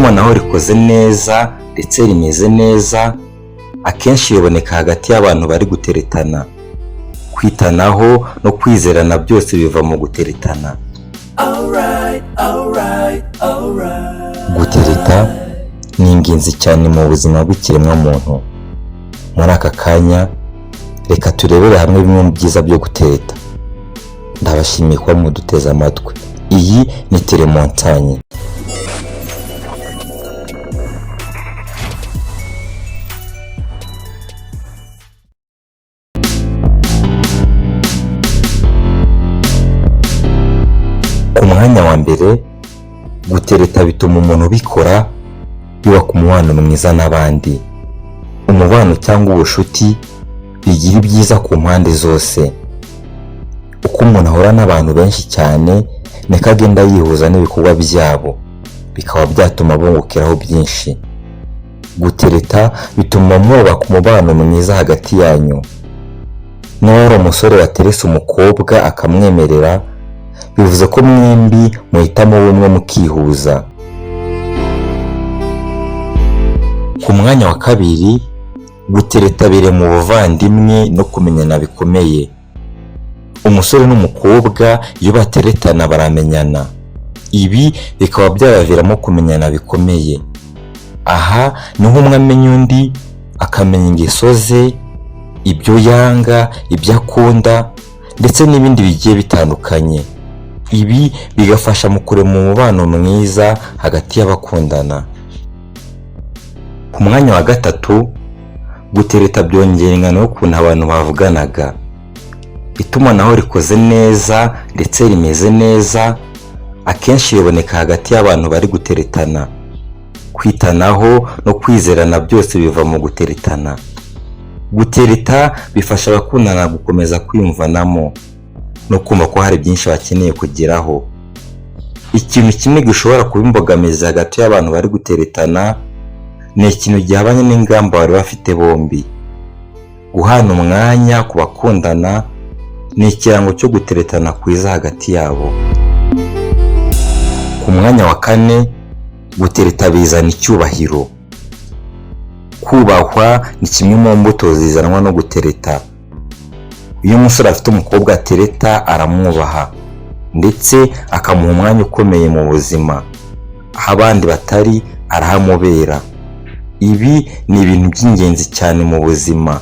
Itumanaho rikoze neza ndetse rimeze neza akenshi riboneka hagati y'abantu bari guteretana. Kwitanaho no kwizerana byose biva mu guteretana. Alright, alright, alright. Gutereta ni ingenzi cyane mu buzima bw'ikiremwamuntu. Muri aka kanya reka turebere hamwe bimwe mu byiza byo gutereta. Ndabashimiye kuba muduteze amatwi. Iyi ni Telemontagne. Ku mwanya wa mbere, gutereta bituma umuntu ubikora yubaka umubano mwiza n'abandi. Umubano cyangwa ubucuti bigira ibyiza ku mpande zose. Uko umuntu ahura n'abantu benshi cyane niko agenda yihuza n'ibikorwa byabo, bikaba byatuma bungukiraho byinshi. Gutereta bituma mwubaka umubano mwiza hagati yanyu. Niba wari umusore waterese umukobwa akamwemerera, bivuze ko mwembi muhitamo bumwe mukihuza. Ku mwanya wa kabiri, gutereta biri mu buvandimwe no kumenyana bikomeye. Umusore n'umukobwa iyo bateretana baramenyana, ibi bikaba byabaviramo kumenyana bikomeye. Aha niho umwe amenya undi, akamenya ingeso ze, ibyo yanga, ibyo akunda ndetse n'ibindi bigiye bitandukanye. Ibi bigafasha mu kurema umubano mwiza hagati y'abakundana. Ku mwanya wa gatatu, gutereta byongera ingano y'ukuntu abantu bavuganaga. Itumanaho rikoze neza ndetse rimeze neza akenshi riboneka hagati y'abantu bari guteretana. Kwitanaho no kwizerana byose biva mu guteretana. Gutereta bifasha abakundana gukomeza kwiyumvanamo no kumva ko hari byinshi bakeneye kugeraho. Ikintu kimwe gishobora kuba imbogamizi hagati y'abantu bari guteretana ni ikintu gihabanye n'ingamba bari bafite bombi. Guhana umwanya ku bakundana ni ikirango cyo guteretana kwiza hagati yabo. Ku mwanya wa kane, gutereta bizana icyubahiro. Kubahwa ni kimwe mu mbuto zizanwa no gutereta. Iyo umusore afite umukobwa atereta aramwubaha ndetse akamuha umwanya ukomeye mu buzima, aho abandi batari arahamubera. Ibi ni ibintu by'ingenzi cyane mu buzima.